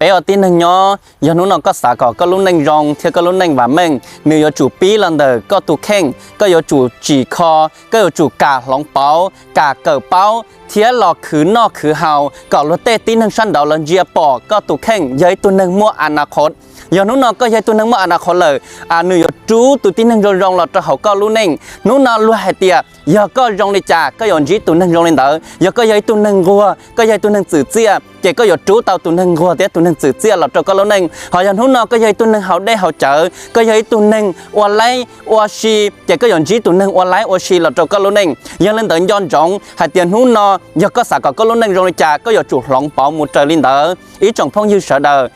Peb ua tib neeg nyob, yog hnub no koj xav kom koj lub neej zoo thiab koj lub neej vam meej, nws yuav tsum pib los ntawm koj tus kheej. Koj yuav tsum tsim kho, koj yuav tsum kam hloov pauv, kam kawm paub thiab los khwv noj khwv haus kom luag tej tib neeg sab nraud los ntsia pom koj tus kheej yog ib tug neeg muaj a na qhov. Yog hnub no koj yog ib tug neeg muaj a na qhov lawm, nws yuav rub tus tib neeg zoo zoo los rau hauv koj lub neej. Hnub no luag hais tias yog koj zoo li cas koj yuav ntsib tus neeg zoo li ntawd. Yog koj yog ib tug neeg nquag, koj yog ib tug neeg txwm txiaj, ces koj yuav rub tau tus neeg nquag thiab tus neeg txwm txiaj los rau koj lub neej. Ho yog hnub no koj yog ib tug neeg haus dej haus cawv, koj yog ib tug neeg ua laib ua si, ces koj yuav ntsib tus neeg ua laib ua si los rau koj lub neej. Yog li ntawd nco ntsoov hais tias hnub no yog koj xav kom koj lub neej zoo li cas koj yuav tsum hloov pauv mus raws li ntawd. Ib tsoom phooj ywg sawv daws,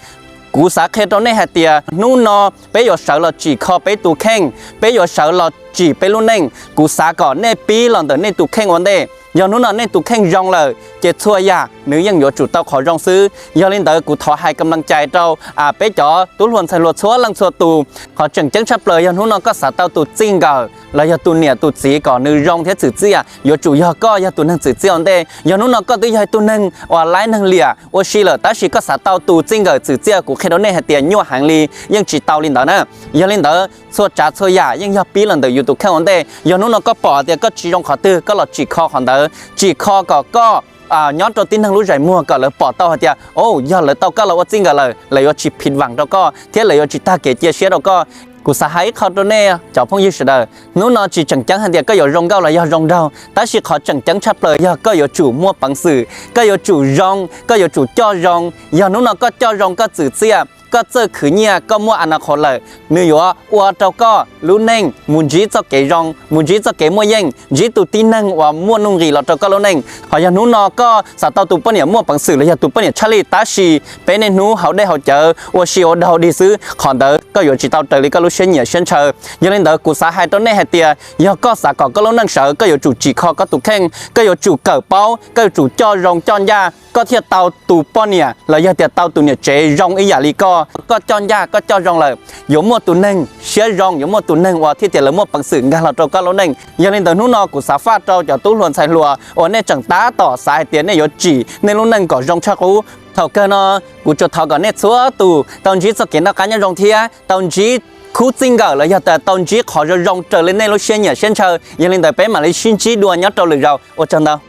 kuv xav qhia rau nej hais tias hnub no peb yuav sawv los tsim kho peb tus kheej, peb yuav sawv los tsim peb lub neej. Kuv xav kom nej pib los ntawm nej tus kheej ua ntej. Yog hnub no nej tus kheej zoo lawm ces txhua yam nws yeej yuav tsum tau qhov zoo xwb. Yog li ntawd kuv thov hais kam laj cai rau peb cov tub hluas ntxhais hluas txhua leej txhua tus. Qhov tseem ceeb tshaj plaws yog hnub no koj xav tau tus txij nkawm los yog tus niam tus txiv kom nws zoo thiab txwm txiaj, yuav tsum yog koj yog tus neeg txwm txiaj ua ntej. Yog hnub no koj twb yog ib tug neeg uas laib neeg liam ua si lawm tab sis koj xav tau tus txij nkawm txwm txiaj, kuv qhia rau nej hais tias nyuaj heev li, yeej tsis tau li ntawd na. Yog li ntawd txhua tsav txhua yam yeej yog pib los ntawm yus tus kheej ua ntej. Yog hnub no koj pom tias koj tsis zoo qhov twg koj los tsim kho qhov ntawd, tsim kho kom koj nyob rau tib neeg lub zais muag kom lawv pom tau hais tias, o, yog lawv tau koj los ua txij nkawm lawm, lawv yuav tsis phiv vam rau koj thiab lawv yuav tsis tag kev cia siab rau koj. Kuv xav hais ib qho rau nej cov phooj ywg sawv daws, hnub no tsis tseem ceeb hais tias koj yuav zoo nkauj los yog zoo nraug, tab sis qhov tseem ceeb tshaj plaws yog koj yuav tsum muaj peev xwm, koj yuav tsum zoo, koj yuav tsum coj zoo. Yog hnub no koj coj zoo koj txwm txiaj, koj txawj khwv nyiaj, koj muaj a na qhov lawm, nws yuav ua rau koj lub neej mus ntsib txoj kev zoo, mus ntsib txoj kev muaj yeej, ntsib tus tib neeg uas muaj nuj nqis los rau koj lub neej. Ho yog hnub no koj xav tau tus poj niam muaj peev xwm los yog tus poj niam tshaj lij, tab sis peb niaj hnub haus dej haus cawv ua si ua daug dig xwb, qhov ntawd koj yuav tsis tau raws li koj lub siab nyiam siab ntshaw. Yog li ntawd kuv xav hais rau nej hais tias yog koj xav kom koj lub neej sawv, koj yuav tsum tsim kho koj tus kheej, koj yuav tsum kawm paub, koj yuav tsum coj zoo coj ncaj, koj thiaj tau tus poj niam los yog tias tau tus niam tsev zoo ib yam li koj. Koj coj ncaj koj coj zoo lawm, yuav muaj tus neeg siab zoo, yuav muaj tus neeg uas thiaj tias lawv muaj peev xwm nkag los rau koj lub neej. Yog li ntawd hnub no kuv xav faj rau cov tub hluas ntxhais hluas uas nej tseem tab tom xav hais tias nej yuav tsim nej lub neej kom zoo tshaj qub. Thaum kawg no kuv tsuas thov kom nej txhua tus tau ntsib txoj kev noj qab nyob zoo thiab tau ntsib khub txij nkawm los yog tias tau ntsib qhov zoo zoo raws li nej lub siab nyiam siab ntshaw. Yog li ntawd peb mam li sib ntsib dua nyob rau lwm zaus, ua tsaug ntau.